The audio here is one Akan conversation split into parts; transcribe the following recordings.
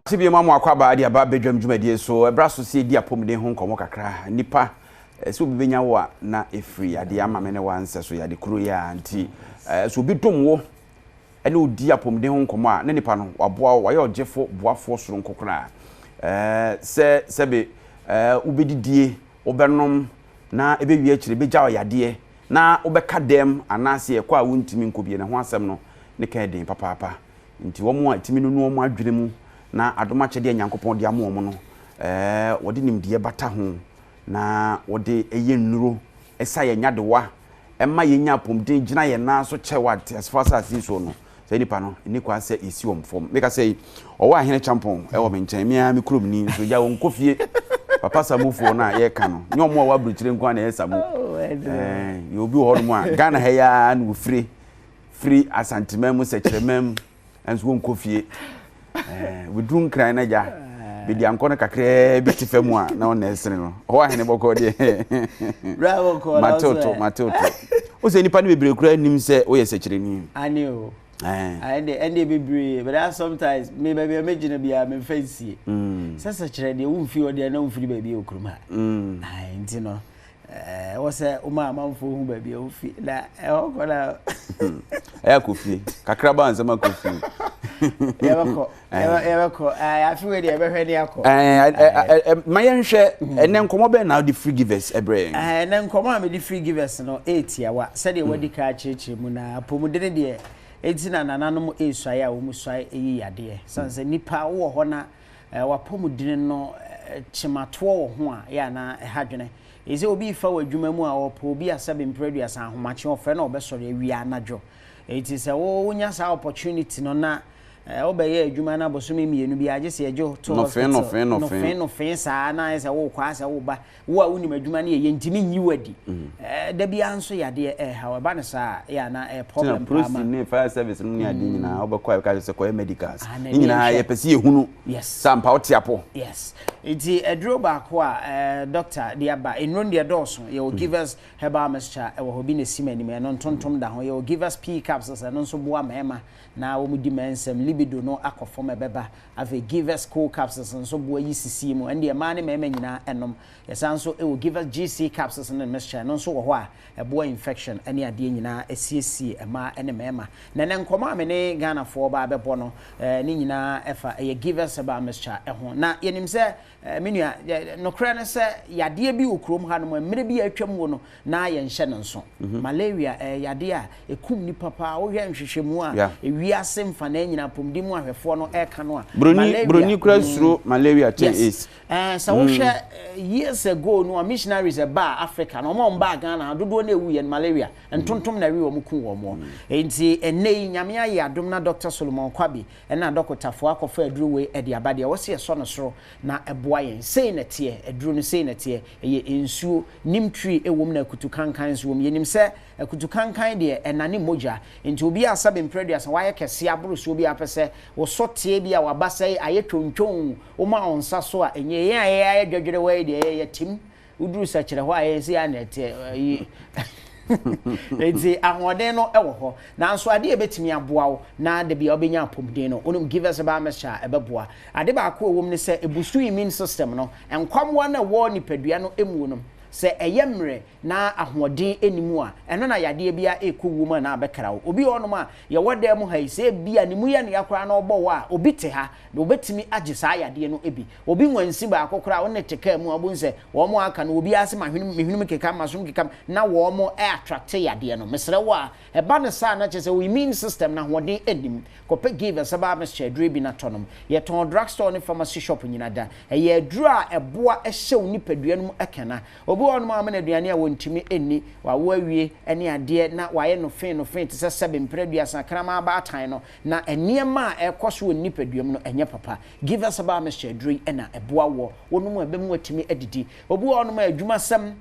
Ase bio ma mo akwaaba de aba badwam dwumadie so. Ɛbra so sɛ yɛdi apɔmuden ho nkɔmmɔ kakra. Nnipa, sɛ obi bɛnya wo a, na ɛfiri adeɛ ama me ne wo ansɛ so yɛ ade koro yi ara nti, sɛ obi dom wo ne wo di apɔmuden ho nkɔmmɔ a, na nipa no, waboa wo, wayɛ ɔgyefo boafoɔ soronko koraa. Sɛ sɛbe wobɛdidie, wobɛnom, na ɛbɛwie akyire bɛgya wo yadeɛ, na wobɛka dɛm anaasɛ ɛkɔ a wontumi nkɔ bie no, ɛho asɛm no ne ka yɛ den papaapa. Nti wɔn a ɛtumi nunu wɔn adwene mu na adom akyɛdeɛ a Nyankopɔn de ama wɔn no, wɔde nimdeɛ bata ho na wɔde yɛ nnuro sa yɛn nyadewa, ɛma yɛnya apɔmuden gyina yɛn nan so kyɛ wɔ ateasefoɔ asase yi soɔ no, saa nnipa no, ɛnni kwan sɛ yɛsi wɔn fam. Meka sɛ yi, ɔwɔ Ahene Kyampɔn wɔ me nkyɛn, me ara me kuromni nso, gya wɔnkɔ fie. Papa Samufoɔ no a yɛreka no, nyɛ wɔn a wɔwɔ aburokyire nko ara na ɛyɛ Samu. Yɛ obi wɔ hɔnom a, Ghana ha yi ara na wɔfire. firi Asanteman mu Sɛkyerɛman mu nso wɔnkɔ fie. Wɔduru Nkran no agya, bɛdi ankɔ no kakraa bi te fa mu a na ɔna ɛsene no. Ɔwɔ ahene bɔkɔɔ deɛ. Mateoto, mateoto. Wo sɛ nnipa no bebree koraa nim sɛ woyɛ sɛkyerɛni. Ane o. Ɛnde ɛnde bebree but that sometimes me baabi a megyina biara memfa nsie. Sɛ sɛkyerɛ deɛ womfiri hɔ deɛ na womfiri baabi a wɔ kurom ha. Nti no Ɛwɔ sɛ woma amanfoɔ hu baabi a wofi na ɛhɔ kɔ na. Ɛyɛ akɔ fie kakra ba nsɛm akɔ fie. Yɛbɛkɔ yɛbɛkɔ afe wei deɛ yɛbɛhwɛ ne akɔ. Ma yɛnhwɛ ɛnɛ nkɔmmɔ bɛn na wode free givers ɛbrɛ yɛn. Ɛnɛ nkɔmmɔ a mede free givers no ɛretiawa sɛdeɛ wadi kan akyerɛkyerɛ mu na apɔmuden deɛ enti na nananom ɛresuae a wɔn suae ɛyi yadeɛ sane sɛ nipa wowɔ hɔ na w'apɔmuden no kyematoɔ wɔ ho a, yɛ a na ɛha dwene. Eye sɛ obi refa wo adwuma mu a, ɔpɛ obi a sɛbe mprɛ aduasa ahomakye ɔfrɛ na ɔbɛsɔre awia anadwo. Enti sɛ wo wonya saa opportunity no na wobɛyɛ adwuma no abosome mmienu bi a, gye sɛ yɛgye wo to hospital Nɔfee nɔfee nɔfee nɔfee saa na ayɛ sɛ worekɔ ayɛ sɛ woreba. Wo a wonim adwuma no yɛ, yɛntumi nyi wo adi. Da biara nso yadeɛ ɛreha wo. Ɛba no saa a, yɛ a na ɛyɛ problem paa ma. Polisi ne fire service nom ne adeɛ nyinaa wobɛkɔ a yɛbɛka kyerɛ sɛ kɔyɛ medicals. Ne nyinaa yɛpɛ sɛ yɛhunu sɛ ampa wote apɔ. Yes. Nti aduro baako a doctor de aba, nnuro no deɛ ɛdɔɔso. Yɛwɔ Givers herbal mixture ɛwɔ hɔ, bi na ɛsi m'anim, ɛno ntontom da ho. Yɛwɔ Givers pea capsules, ɛno nso boa mmarima na wɔdi mmaa nsam, libido no akɔ fam ɛbɛba. Afei Givers Cold Capsules nso boa yi sisie mu, ɛno deɛ mmaa ne mmarima nyinaa nom. Yɛsan nso wɔ Givers GC Capsules ne Mixture, ɛno nso wɔ hɔ a ɛboa infection ne adeɛ nyinaa, ɛsiesie mmaa ne mmarima. Na ɛnnɛ nkɔmmɔ a me ne Ghanafoɔ ba abɛbɔ no, ne nyinaa ɛfa ɛyɛ Givers Herbal Mixture ho. Na yɛnim sɛ, me nua, nokorɛ ne sɛ yadeɛ bi wɔ kurom hanom a mmerɛ bi a atwam wɔ no, na yɛnhyɛ no nso. Malaria ɛyɛ yadeɛ a ɛkum nnipa paa. Wohwɛ nhwehwɛmu a ewiase mfanaa nyinaa apɔmuden mu ahwɛfoɔ no ɛreka no a, malaria. Broni koraa suro malaria kyɛn AIDS. Yes. Sɛ wohwɛ years ago no a missionaries ɛbaa Africa no, wɔn a wɔbaa Ghana ha dodoɔ no ɛwuiɛ no malaria, ntontom na ɛwe wɔn ku wɔn. Enti ɛnnɛ yi Nyame ayɛ adom na Doctor Solomon Kwabi ɛne adɔkotafoɔ akɔfa aduro wei ɛde aba deɛ ɛwɔ sɛ yɛsɔ no soro na ɛboa yɛn. Sei na ɛteɛ, aduro no sei na ɛteɛ. Ɛyɛ nsuo, neem tree wɔ mu na akutukankan nso wɔ mu. Yɛnim sɛ akutukankan deɛ ɛnane mogya. Nti obi a sɛbe mprɛ aduasa wayɛ kɛseɛ aboro soɔ bi a pɛ sɛ wo so teɛ bi a w'abasa yi ayɛ twontwon woma wo nsa so a ɛnyɛ. Yɛn a yɛyɛ ayɛ dwɛdwɛrɛwa yi deɛ yɛyɛ tim. Woduru sɛkyerɛ hɔ a yɛn sei ara na ɛteɛ ayi. Nti ahoɔden no wɔ hɔ. Nanso adeɛ a ɛbɛtumi aboa wo na da biara wobɛnya apɔmuden no, wonom Givers Herbal Mixture a ɛbɛboa. Ade baako a ɛwɔ mu ne sɛ ɛbusu immune system no, nkwammoa no a ɛwɔ nipadua no mu no, sɛ ɛyɛ mmerɛ na ahoɔden nni mu a, ɛno na yadeɛ biara rekɔ wuo mu anaa abɛkra wo. Obi wɔ hɔnom a, yɛwɔ dan mu ha yi, sɛ ebia ne mu yɛ no ya koraa na ɔbɔ wa a, obi te ha na ɔbɛtumi agye saa yadeɛ no bi. Obi nwansi baako koraa a, wo ne te kaa mu a, wobɛhu sɛ wɔn a aka no, obiara se mahwene, me hwenem keka me, m'asom keka me, na wɔn attracte yadeɛ no. Mesrɛ wo a, ɛba no saa a na kyerɛ sɛ wo immune system no ahoɔden nnim. Kɔpɛ Give Herbal Mixture aduro bi na tɔ nom. Yɛtɔn drug store ne pharmacy shop nyina da. Ɛyɛ aduro a ɛboa hyɛ wo nipadua no mu kɛna. Obi wɔ hɔnom a wɔma no aduane a wɔntumi nni, wawo awie ne adeɛ na wayɛ nofee nofee te sɛ sɛbe mprɛ aduasa kraman abaatan no, na nneɛma a ɛrekɔ so wɔ ne nipadua mu no ɛnyɛ papa. Give Herbal Mixture aduro yi na ɛboa woɔ. Wonom a ɛbɛma woatumi adidi. Obi wɔ hɔnom a adwumasɛm.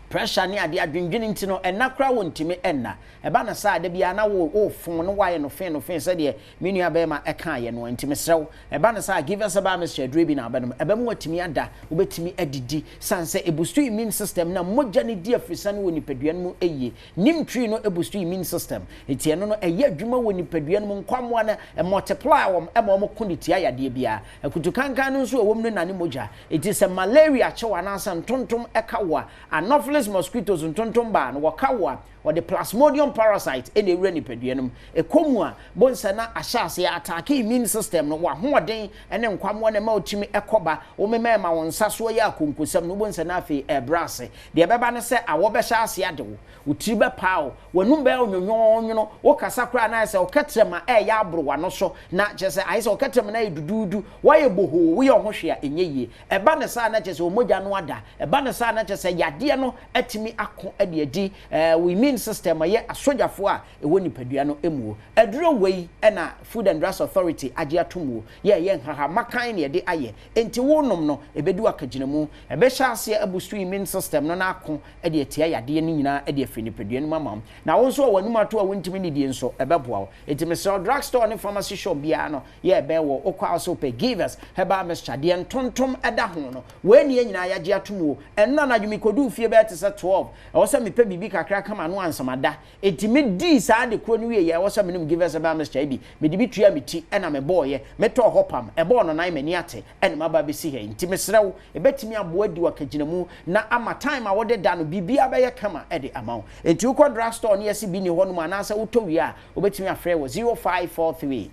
Pressure ne adeɛ, adwendwene nti no, ɛnna koraa wɔntumi nna. Ɛba no saa a, da biara na wo wofon no woayɛ no fee no fee sɛdeɛ me nua barima kaeɛ no. Nti mesrɛ wo, ɛba no saa a, give us a mixture aduro bi na wobɛnom. Ɛbɛma woatumi ada, wobɛtumi adidi. Sane sɛ ɛbustu immune system na mogya no di afirisane wɔ nipadua no mu yie. Neem tree no bustu immune system. Nti ɛno no, ɛyɛ adwuma wɔ nipadua no mu, nkwammoa no, ɛmultiply wɔn ma wɔko de tia yadeɛ biara. Akutukankan no nso a ɛwɔ mu no nane mogya. Enti sɛ malaria kye wo anaasɛ ntontom ka wo a, Anopheles mosquitoes ntontom baa no, wɔka wo a, wɔde Plasmodium parasite na ɛwura nipadua no mu. Ɛkɔ mu a, bonsɛ na ahyɛ aseɛ ataake immune system no, w'ahoɔden ne nkwammoa no ɛma wotumi kɔ ba, wo mema ɛma wo nsa soɔ yɛ akonkosɛm no, wobonsɛ na afei ɛrebrɛ ase. Deɛ ɛbɛba ne sɛ awɔ bɛhyɛ aseɛ ade wo, wo tiri bɛpaa wo, w'anum bɛyɛ wo nwonwonwono, wokasa koraa na ayɛ sɛ wo kɛtrɛma reyɛ aboro w'ano so, na kyerɛ sɛ ayɛ sɛ wo kɛtrɛma no ayɛ duduudu, woayɛ bohoo, woyɛ wo ho hwee a ɛnyɛ yie. Ɛba no saa a na kyerɛ sɛ wo mogya no ada, ɛba no saa a na kyerɛ sɛ yadeɛ no atumi ako de adi wo immune system, ɛyɛ asogyafoɔ a ɛwɔ nipadua no mu. Aduro wei na Food and Drugs Authority agye ato mu, yɛ ɛyɛ nhahamma kann na yɛde ayɛ, enti wonom no ɛbɛdi wo akagyinamu, ɛbɛhyɛ aseɛ abustu immune system no na ako de atia yadeɛ no nyinaa de afiri nipadua no mu ama wo. Na wo nso a w'anum ato a wontumi nnidie nso, ɛbɛboa wo. Enti mesrɛ wo, drug store ne pharmacy shop biara no, yɛ ɛbɛn wo. Wokɔ a wo sɛ wopɛ Givers Herbal Mixture, deɛ ntontom da ho no. Wei ne yɛn nyinaa yɛagye atom o. Ɛnnora anadwo mekɔduu fie bɛyɛ te sɛ 12. Ɛwɔ sɛ mepɛ biribi kakra ka m'ano ansa mada. Enti medii saa ade korɔ no wieeɛ, ɛwɔ sɛ menom Givers Herbal Mixture yi bi. Mede bi tuaa me ti na mebɔeɛ. Metɔɔ hɔ pam. Ɛbɔɔ nnɔnan, m'ani ate, ɛna maba abɛsi ha yi. Nti mesrɛ wo, Ɛbɛtumi aboa adi wo akagyinamu na ama time a wode da no biribiara bɛyɛ kama de ama wo. Enti wokɔ drug store na yɛse bi nni hɔ nom anaasɛ wotɔ wie a, wobɛtumi afrɛ wɔ 0543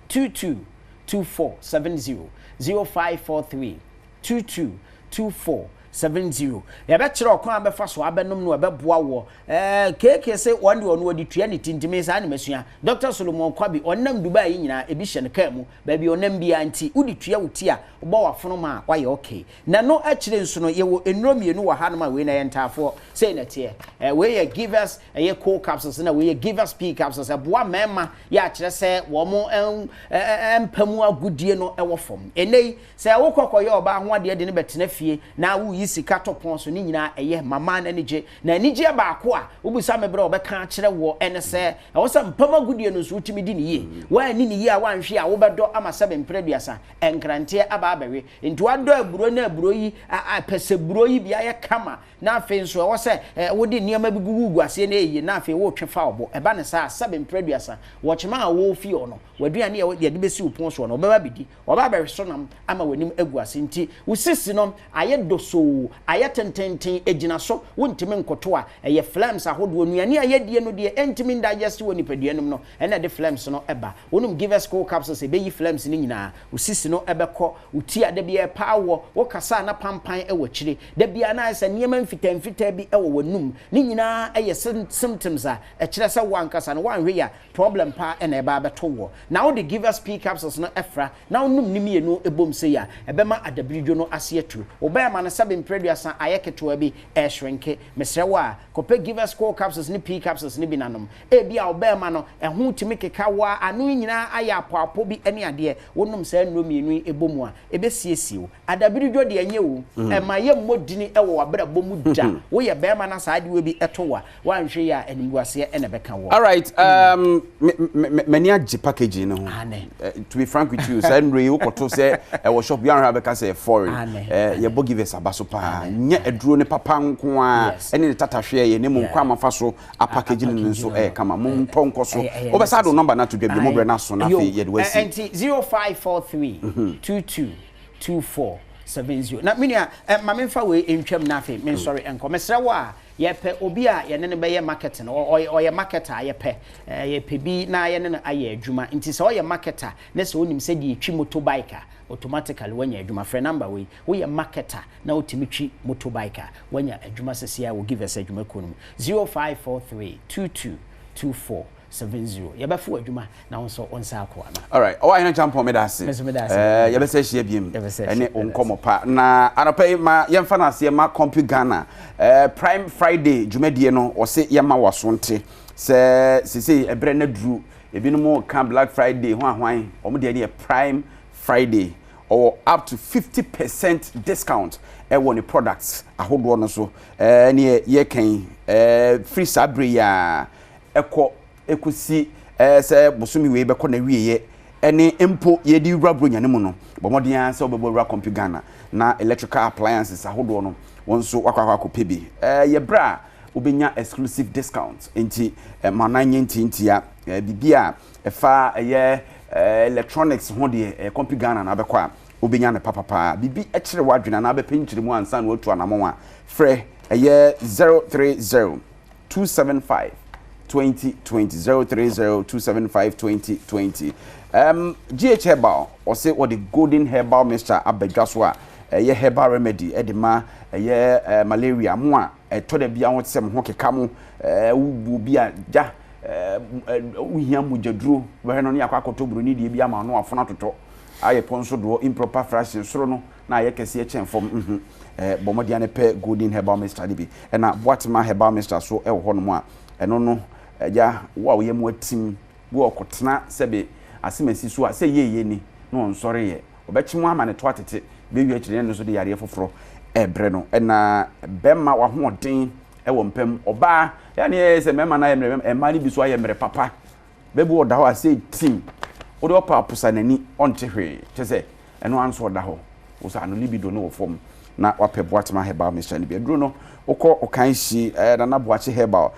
22 2470, 0543 22 2470. Yɛbɛkyerɛ ɔkwan a wobɛfa so abɛnom no a ɛbɛboa woɔ. Ɛɛ KK se wɔn deɛ ɔno ɔde tua ne ti nti me saa na masua. Doctor Solomon Kwabi ɔnam Dubai yi nyinaa ebi hyɛ no kaa mu baabi a ɔnam biara nti wode tua wo ti a wobɔ w'afono ma a wayɛ okay. Na ɛno akyire nso no yɛwɔ nnuro mmienu wɔ hanom a wei no ɛyɛ ntaafoɔ sei na ɛteɛ. Ɛɛ wei yɛ Givers ɛyɛ cold capsules na wei yɛ Givers pea capsules ɛboa mmarima yɛ akyerɛ sɛ wɔn mpa mu agodie no ɛwɔ fam. Ɛnnɛ yi Sɛ wokɔ kɔyɛ ɔbaa ho adeɛ de no bɛtena fie na woyi sika to pon so ne nyinaa ɛyɛ ma maa no ani gye. Na anigyeɛ baako a wobisa me berɛ a wɔbɛka akyerɛ woɔ ɛne sɛ ɛwɔ sɛ mpam agodie no nso wotumi di no yie. Woanni no yie a woanhwe a wobɛdɔ ama sɛbe mprɛ aduasa nkranteɛ aba abɛwe. Nti woadɔ aburo na aburo yi pɛsɛburo yi bi ayɛ kama na afei nso ɛwɔ sɛ wode nneɛma bi gugugu aseɛ na ɛyɛ yie na afei wotwe fa wo bo. Ɛba no saa a sɛbe mprɛ aduasa wɔkyema a wɔfie hɔ no w'aduane a yɛde bɛsi wo pon soɔ no wɔbɛba abɛdi. Wɔaba abɛhwe nam ama w'anim agu ase nti, wo sisi no ayɛ dosoo, ayɛ tententen, egyina so, wontumi nkoto a, ɛyɛ phlegms ahodoɔ. Nnuane a yɛdie no deɛ ɛntumi ndigest wɔ nipadua no mu no, ɛna ɛde phlegms no ba. Wonom Givers Cold Capsules a, ɛbɛyi phlegms no nyinaa. Wo sisi no bɛkɔ, wo ti a da biara ɛpaa woɔ, wokasa a na pampan wɔ akyire, da biara na ayɛ sɛ nneɛma mfitaa mfitaa bi wɔ w'anum. Ne nyinaa yɛ symptoms a ɛkyerɛ sɛ wo ankasa no woanhwɛ yie a, Problem paa na ɛba abɛto woɔ. Na wode Givers Pea Capsules no fra na wonom ne mmienu bom sei a, ɛbɛma adabiridwo no ase atu. Wo bɛɛma no sɛbe mprɛ aduasa ayɛ ketewa bi, ɛreshrinke. Mesrɛ wo a, kɔpɛ Givers Core Capsules ne Pea Capsules no bi na nom. Ebia wo bɛɛma no, ɛho tumi keka wo ara, ano nyinaa ayɛ apɔapɔ bi ne adeɛ. Wonom saa nnuro mmienu yi bɔ mu a, ɛbɛsiesie wo. Adabiridwo deɛ ɛnyɛ o, ɛmma yɛmmɔ dini wɔ w'abrabɔ mu da. Woyɛ bɛɛma na saa adeɛ bi to wo a, Woanhwɛ yie a animguaseɛ na ɛbɛka woɔ. Alright, um, me, me, me, m'ani agye packaging no ho. Aane. Eh, to be frank with you, saa nnuro yi wokɔto sɛ ɛwɔ shop bi anhwɛ a bɛka sɛ foreign. Aane. Eh, yɛbɔ givers aba so paa. Aane. Nyɛ aduro ne papa nko ara Yes. ɛne ne tatahweɛ yɛ ne mmom Yeah. kwan a mafa so apackage no no Apackage nso no ɛyɛ no. kama. Montɔ nkɔ so. Ɛyɛ ɛyɛ Wobɛsa de wo necessary. number no ato dwa bio, mo Ae. berɛ no aso na Yo, afei yɛde wo ɛ- asi. ɛnti 0543 22 24 70. Na me nua, ɛ, ma memfa wei ntwam na afei mensɔre nkɔ. Mesrɛ wo a, Yɛpɛ obi a yɛne no bɛyɛ marketing, ɔyɛ marketer a yɛpɛ, yɛpɛ bi na yɛne no ayɛ adwuma. Nti sɛ ɔyɛ marketer na sɛ onim sɛdeɛ yɛtwi motor bike a, automatically wanya adwuma. Frɛ number wei, woyɛ marketer na wotumi twi motor bike a, woanya adwuma seesei ara wɔ Givers adwumakuo no mu. 0543 22 24 70. Yɛbɛfo w'adwuma na wo nso wo nsa akɔ ano. Alright, ɔwɔ ahene Kyampɔn meda ase. Me nso meda ase. Eh, yɛbɛsɛ ahyia biem. Yɛbɛsɛ Ɛne ahyia. wo nkɔmmɔ pa. Na anɔpa yi ma yɛmfa no aseɛ ma Compu Ghana. Eh, Prime Friday dwumadie no wɔse yɛma waso nte sɛ sesei ɛberɛ no aduru. Ebinom ka Black Friday ho ahwan, wɔn deɛ ne yɛ Prime Friday. Ɔwɔ up to 50 percent discount ɛwɔ ne products ahodoɔ no so. Ɛɛ ne yɛkɛn firi saa bere yi a ɛkɔ ɛkɔsi sɛ bosome wei bɛkɔ na wieɛ, ɛne mpo yɛde wura Buronya no mu no, bɔ mmɔden ara sɛ wobɛbɔ wura Compu Ghana na electrical appliances ahodoɔ no, wɔn nso wakɔ akɔpɛ bi. Yɛ berɛ a wobɛnya exclusive discount, nti ma nan nyɛ ntiantia. Biribi a ɛfa ɛyɛ electronics ho deɛ, Compu Ghana na abɛkɔ a wobɛnya no papapaa. Biribi kyerɛ w'adwene anaa bɛpɛ nkyerɛmu ansa na watu anammɔn a, frɛ ɛyɛ 030 275 2020, 030 275 2020. GH Herbal, ɔsɛ wɔde Golden Herbal Mixture abadwa so a ɛyɛ herbal remedy ɛde ma ɛyɛ malaria mo a ɛtɔ da bi a wɔte sɛ mo ho keka mo, wobu bi a gya, wohia mogyaduro bɛhwɛ no ne akɔ akɔtɔ buroni deɛ bi ama no afono atotɔ ayɛ pɔn so doɔ, improper fraction soro no na ayɛ kɛseɛ kyɛn fam. Bɔ mmɔden ne pɛ Golden Herbal Mixture de bi, ɛna Boatema Herbal Mixture so ɛwɔ hɔnom a ɛno no agya wo a woyɛ mu atim bi wɔ kɔtena sɛbe asemasi so a sɛ yie ni na ɔnsɔre yɛ ɔbɛkye mu ama ne to atete bɛwie akyire ne no so de yareɛ foforɔ ɛbrɛ no. Ɛna bɛrima wahoɔden ɛwɔ mpam ɔbaa yɛne yɛ sɛ mmarima no ayɛ mmerɛ, mmaa no bi so ayɛ mmerɛ papa. Bɛbi ɔda hɔ a sɛ tim wode ɔpa aposa n'ani ɔnte hwee, kyɛ sɛ ɛno anso ɔda hɔ wo sɛ ano libido ne wɔ fam na wapɛ Boatema Herbal Mixture no bi. Aduro no wokɔ ɔkan hyi Nana Boakye Herbal,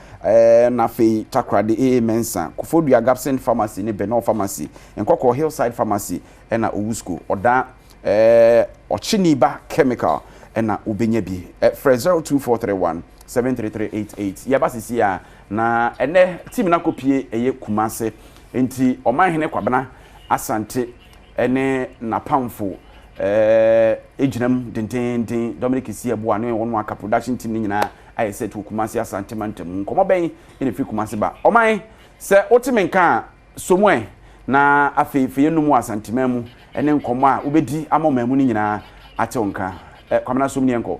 na afei Takoradi AA Mensa, Kofodua Gapson Pharmacy ne Benor Pharmacy, Nkɔkɔ Hillside Pharmacy, ɛna Owusco ɔda Ɔkyeniba Chemical ɛna wobɛnya bi. Frɛ 02431 73388. Yɛba sisi a na ɛnɛ team no akɔpie ɛyɛ Kumase, nti Ɔmanhene Kwabena Asante ɛne n'apamfo gyina mu dendenden. Dominic Siaboa ne wɔn aka production team no nyinaa ayɛ sɛ to Kumase Asante mantam. Nkɔmmɔ bɛn ɛna ɛfiri Kumase ba? Ɔman, sɛ wote me nka a somoɛ na afei fei yɛnum wɔ Asanteman mu ɛne nkɔmmɔ a wobɛdi ama ɔman mu no nyinaa ate wo nka. Kwamena, som ne yɛnkɔ.